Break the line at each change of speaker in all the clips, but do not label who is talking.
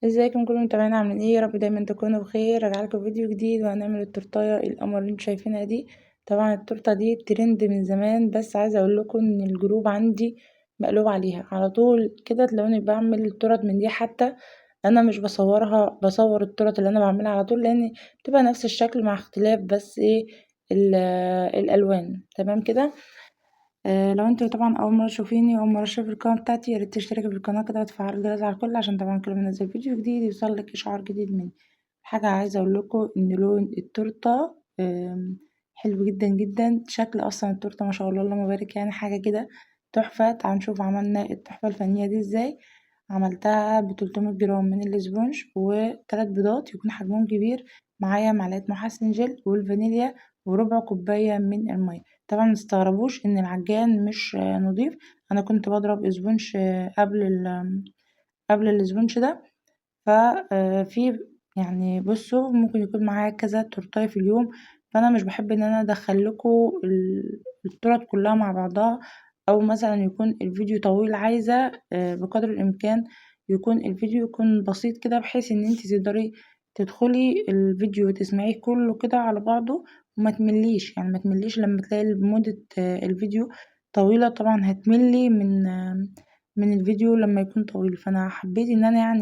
ازيكم كل المتابعين عاملين ايه؟ يا رب دايما تكونوا بخير. راجعه لكم فيديو جديد وهنعمل التورتايه القمر اللي انتوا شايفينها دي. طبعا التورتة دي ترند من زمان، بس عايزه اقول لكم ان ال group عندي مقلوب عليها على طول كده، تلاقوني بعمل التورت من دي، حتى انا مش بصورها، بصور التورت اللي انا بعملها على طول لان بتبقى نفس الشكل مع اختلاف بس ايه الالوان. تمام كده. لو انتوا طبعا اول مرة تشوفيني واول مرة تشوفي القناة بتاعتي، يا ريت تشتركي في القناة كده وتفعلي الجرس على الكل، عشان طبعا كل ما انزل فيديو جديد يوصلك اشعار جديد مني. حاجة عايزه اقول لكم ان لون التورتة حلو جدا جدا، شكل اصلا التورتة ما شاء الله اللهم بارك، حاجة كده تحفة. تعالوا نشوف عملنا التحفة الفنية دي ازاي. عملتها بتلتمية جرام من ال sponge وتلات بيضات يكون حجمهم كبير، معايا معلقه محسن جل والفانيليا وربع كوباية من المية. طبعا ما تستغربوش ان العجان مش نظيف، انا كنت بضرب sponge قبل ال sponge ده، ففي بصوا ممكن يكون معايا كذا تورتايه في اليوم، فانا مش بحب ان انا ادخل لكم التورت كلها مع بعضها، او مثلا يكون الفيديو طويل. عايزه بقدر الامكان يكون الفيديو يكون بسيط كده، بحيث ان انت تقدري تدخلي الفيديو وتسمعيه كله كده على بعضه وما تمليش، ما تمليش لما تلاقي مدة الفيديو طويلة، طبعا هتملي من الفيديو لما يكون طويل. فانا حبيت ان انا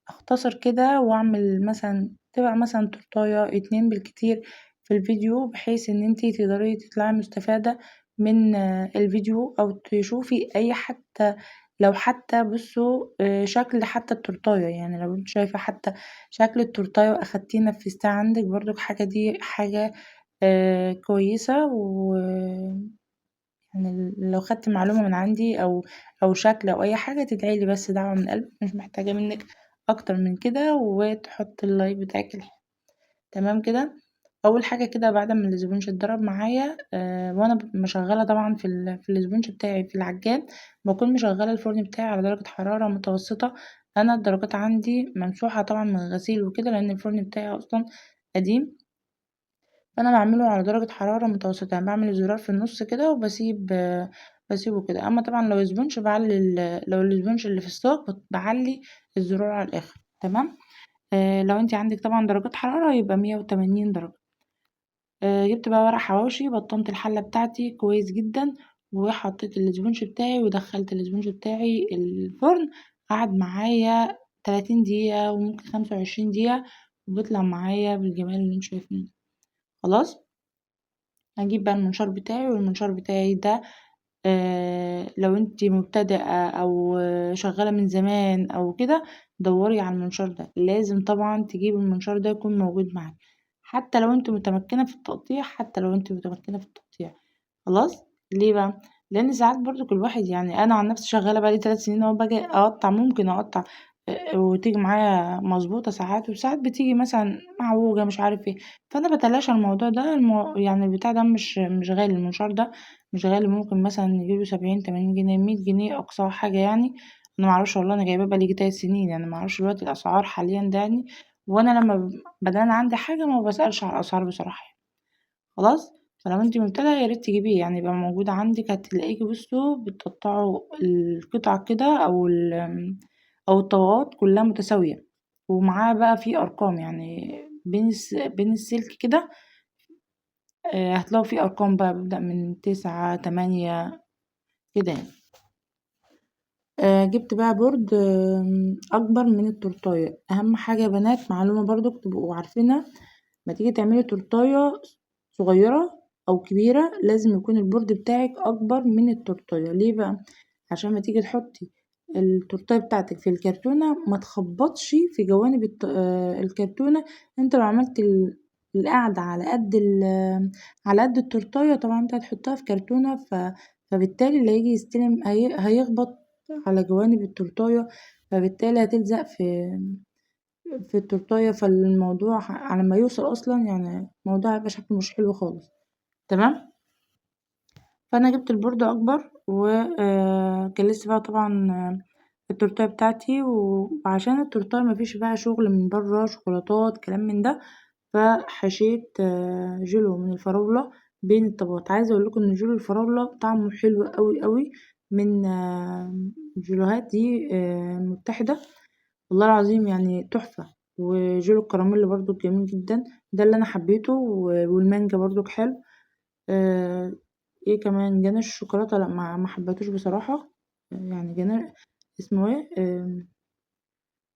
اختصر كده واعمل مثلا تبقى مثلا تورتايه 2 بالكتير في الفيديو، بحيث ان انتي تقدري تطلعي مستفادة من الفيديو، او تشوفي اي حتى لو حتى بصوا شكل حتى التورتايه، لو انت شايفة حتى شكل التورتايه واخدتيه نفذتيه عندك برضو الحاجة دي حاجة كويسة. و لو خدتي معلومة من عندي أو شكل أو أي حاجة تدعي لي بس دعوة من قلبك، مش محتاجة منك أكتر من كده، وتحط ال like بتاعك الحلو. تمام كده. أول حاجة كده بعد ما ال sponge اتضرب معايا، وأنا مشغلة طبعا في ال sponge بتاعي في العجان، بكون مشغلة الفرن بتاعي على درجة حرارة متوسطة. أنا الدرجات عندي ممسوحة طبعا من الغسيل وكده، لأن الفرن بتاعي أصلا قديم، فأنا بعمله على درجة حرارة متوسطة، بعمل الزرار في النص كده بسيبه كده. أما طبعا لو sponge بعلي لو ال sponge اللي في الصاج بعلي الزرار على الآخر. تمام. لو انت عندك طبعا درجات حرارة يبقى 180 درجة. جبت بقى ورق حواشي، بطنت الحلة بتاعتي كويس جدا، وحطيت ال sponge بتاعي ودخلت ال sponge بتاعي الفرن. قعد معايا 30 دقيقة وممكن 25 دقيقة، وبيطلع معايا بالجمال اللي انتوا شايفينه ده. خلاص. هجيب بقى المنشار بتاعي، والمنشار بتاعي ده، لو انتي مبتدئة او شغالة من زمان او كده، دوري على المنشار ده. لازم طبعا تجيبي المنشار ده يكون موجود معاك، حتى لو انت متمكنة في التقطيع، حتى لو انت متمكنة في التقطيع. خلاص. ليه بقى؟ لان ساعات برضو كل واحد، انا عن نفسي شغالة بقالي 3 سنين اهو، باجي اقطع، ممكن اقطع، وتيجي معايا مظبوطة ساعات، وساعات بتيجي مثلا معوجة مش عارف ايه، فانا بتلاشى الموضوع ده. البتاع ده مش غالي، المنشار ده مش غالي، ممكن مثلا نجيبه 70 80 جنيه، 100 جنيه اقصى حاجة. انا معرفش والله، انا جايباه بقالي 3 سنين، معرفش دلوقتي الاسعار حاليا ده وانا لما بدل عندي حاجة ما بسألش على الاسعار بصراحة. خلاص. فلو انتي مبتدئة يا ريت تجيبيه، يبقى موجود عندك، هتلاقيكي بصوا بتقطعوا القطع كده او الطبقات كلها متساوية، ومعاه بقى في ارقام، بين السلك كده، هتلاقوا في ارقام بقى بيبدأ من 9 8 كده. جبت بقى board، اكبر من التورتايه. اهم حاجة يا بنات، معلومة برضو تبقوا عارفينها، ما تيجي تعملي تورتايه صغيرة او كبيرة لازم يكون ال board بتاعك اكبر من التورتايه. ليه بقى؟ عشان ما تيجي تحطي التورتايه بتاعتك في الكرتونة ما تخبطش في جوانب الكرتونة. انت لو عملت القعدة على قد التورتايه، طبعا انت هتحطها في كرتونة، فبالتالي اللي هيجي يستلم هيخبط على جوانب التورتايه، فبالتالي هتلزق في التورتايه، فالموضوع على ما يوصل اصلا الموضوع هيبقى شكله مش حلو خالص. تمام. فانا جبت البورد اكبر، كان لسه بقى طبعا التورتايه بتاعتي، وعشان التورتايه مفيش بقى شغل من بره شوكولاتات كلام من ده، فحشيت جيلو من الفراولة بين الطبقات. عايزه اقول لكم ان جيلو الفراولة طعمه حلو قوي قوي من الجيلوهات دي المتحدة. والله العظيم يعني تحفة. وجيلو الكراميل برضو جميل جدا، ده اللي انا حبيته. والمانجا برضو حلو. ايه كمان؟ جاناش الشوكولاتة لا ما حبيتوش بصراحة، يعني جانا اسمه ايه،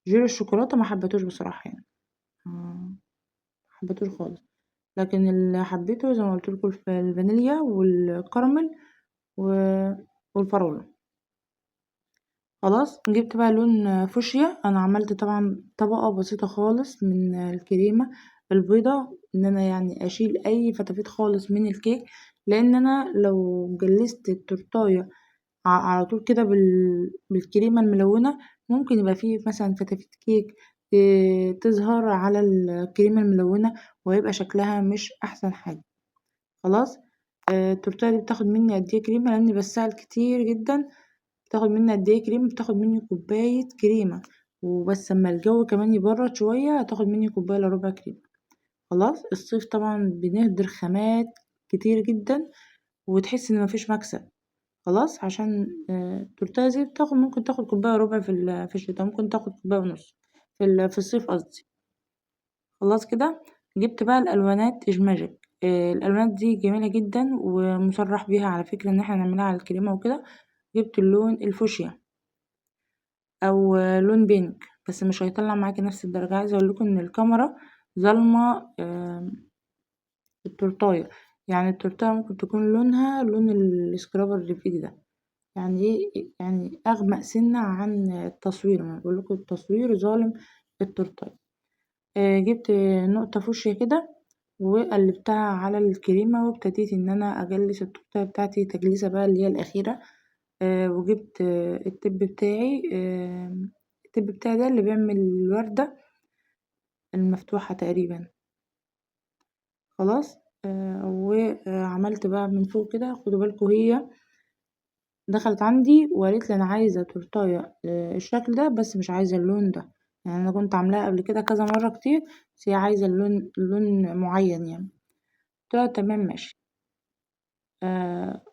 جيلو الشوكولاتة ما حبيتوش بصراحة يعني، ما حبيتوش خالص. لكن اللي حبيته زي ما قلت لكم الفانيليا والكراميل والفراولة. خلاص جبت بقى لون فوشيا. انا عملت طبعا طبقة بسيطة خالص من الكريمة البيضة، ان انا يعني اشيل اي فتافيت خالص من الكيك، لان انا لو جلست التورتاية على طول كده بالكريمة الملونة ممكن يبقى فيه مثلا فتافيت كيك، تظهر على الكريمة الملونة وهيبقى شكلها مش احسن حاجة. خلاص، التورتاية دي بتاخد مني قد ايه كريمة؟ لاني بسعل كتير جدا. بتاخد مني قد ايه كريمة؟ بتاخد مني كوباية كريمة، وبس اما الجو كمان يبرد شوية هتاخد مني كوباية الا ربع كريمة. خلاص، الصيف طبعا بنهدر خامات كتير جدا وتحس ان مفيش مكسب. خلاص، عشان التورتاية دي ممكن تاخد كوباية ربع في الشتاء، ممكن تاخد كوباية ونص في الصيف قصدي. خلاص كده جبت بقى الالوانات اجماجيك. الالوانات دي جميلة جدا ومصرح بيها على فكرة ان احنا نعملها على الكريمة وكده. جبت اللون الفوشيا او لون بينك، بس مش هيطلع معاكي نفس الدرجة. عايزة اقول لكم ان الكاميرا ظالمة، التورتاية، يعني التورتاية ممكن تكون لونها لون السكرابر اللي في ايدي ده، يعني ايه، يعني اغمق سنة عن التصوير. ما بقول لكم التصوير ظالم التورتاية. جبت نقطة فوشيا كده وقلبتها على الكريمة، وابتديت ان انا اجلس التورتاية بتاعتي تجليسة بقى اللي هي الاخيرة. وجبت التب بتاعي، التب بتاعي ده اللي بيعمل الوردة المفتوحة تقريبا. خلاص، وعملت بقى من فوق كده. خدوا بالكم هي دخلت عندي وقالت لي انا عايزة تورتاية، الشكل ده بس مش عايزة اللون ده، يعني انا كنت عاملاها قبل كده كذا مرة كتير، بس هي عايزة لون معين يعني. قلت لها تمام ماشي.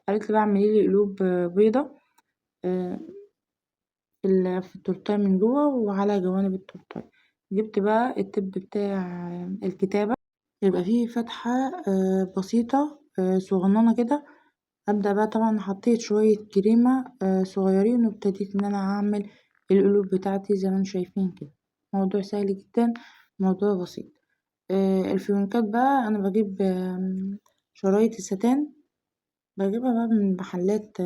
قالت لي بقى اعملي لي قلوب بيضة، في التورتاية من جوه وعلى جوانب التورتاية. جبت بقى التب بتاع الكتابة، يبقى فيه فتحة، بسيطة، صغننة كده. أبدأ بقى طبعا حطيت شوية كريمة، صغيرين، وابتديت إن أنا أعمل القلوب بتاعتي زي ما انتم شايفين كده. موضوع سهل جدا، موضوع بسيط. الفيونكات بقى أنا بجيب، شرايط الستان، بجيبها بقى من محلات،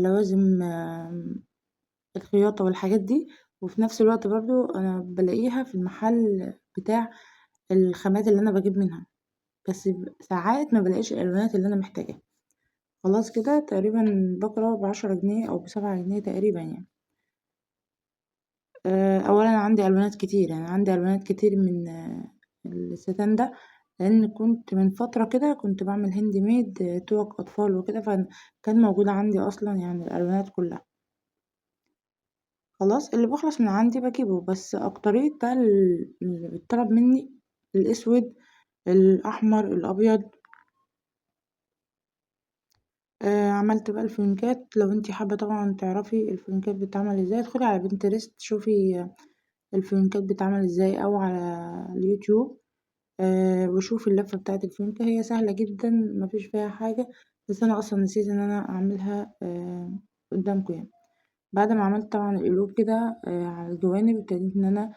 لوازم، الخياطة والحاجات دي، وفي نفس الوقت برضو أنا بلاقيها في المحل بتاع الخامات اللي أنا بجيب منها، بس ساعات ما بلاقيش الألوانات اللي أنا محتاجاها. خلاص كده تقريبا بقرة ب10 جنيه أو ب7 جنيه تقريبا يعني. أولا عندي ألوانات كتير، يعني عندي ألوانات كتير من، الستان ده، لأن كنت من فترة كده كنت بعمل hand made، توك أطفال وكده، فكان موجود عندي أصلا يعني الألوانات كلها. خلاص اللي بخلص من عندي بجيبه، بس أكترية بقى اللي بيطلب مني الأسود، الأحمر، الأبيض. عملت بقى الفيونكات. لو انتي حابة طبعا تعرفي الفيونكات بتتعمل ازاي، ادخلي على بنترست شوفي الفيونكات بتتعمل ازاي، او على اليوتيوب، وشوفي اللفة بتاعت الفيونكة. هي سهلة جدا مفيش فيها حاجة، بس انا اصلا نسيت ان انا اعملها، قدامكم يعني. بعد ما عملت طبعا القلوب كده، على الجوانب، ابتديت ان انا،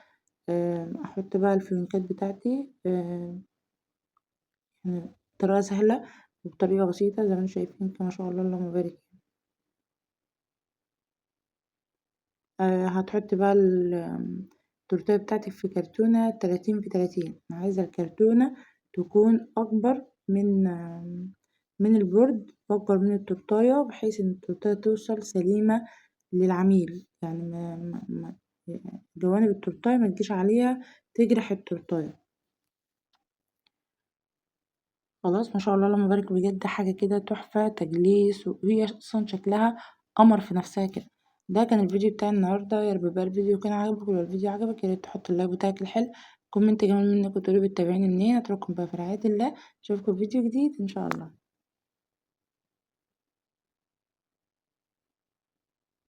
احط بقى الفيونكات بتاعتي، بطريقة سهلة وبطريقة بسيطة زي ما انتم شايفين كده، ما شاء الله اللهم بارك. هتحطي بقى التورتيه بتاعتك في كرتونة 30 في 30. انا عايزة الكرتونة تكون اكبر من البورد واكبر من التورتايه، بحيث ان التورتايه توصل سليمة للعميل، يعني جوانب التورتايه ما تجيش عليها تجرح التورتايه. خلاص ما شاء الله اللهم بارك، بجد حاجة كده تحفة، تجليس، وهي اصلا شكلها قمر في نفسها كده. ده كان الفيديو بتاع النهارده، يا رب بقى الفيديو كان عجبك، ولو الفيديو عجبك يا ريت تحط اللايك بتاعك الحلو، comment جميل منك وتقولي بتتابعيني منين. اترككم بقى في رعاية الله، اشوفكم في فيديو جديد ان شاء الله.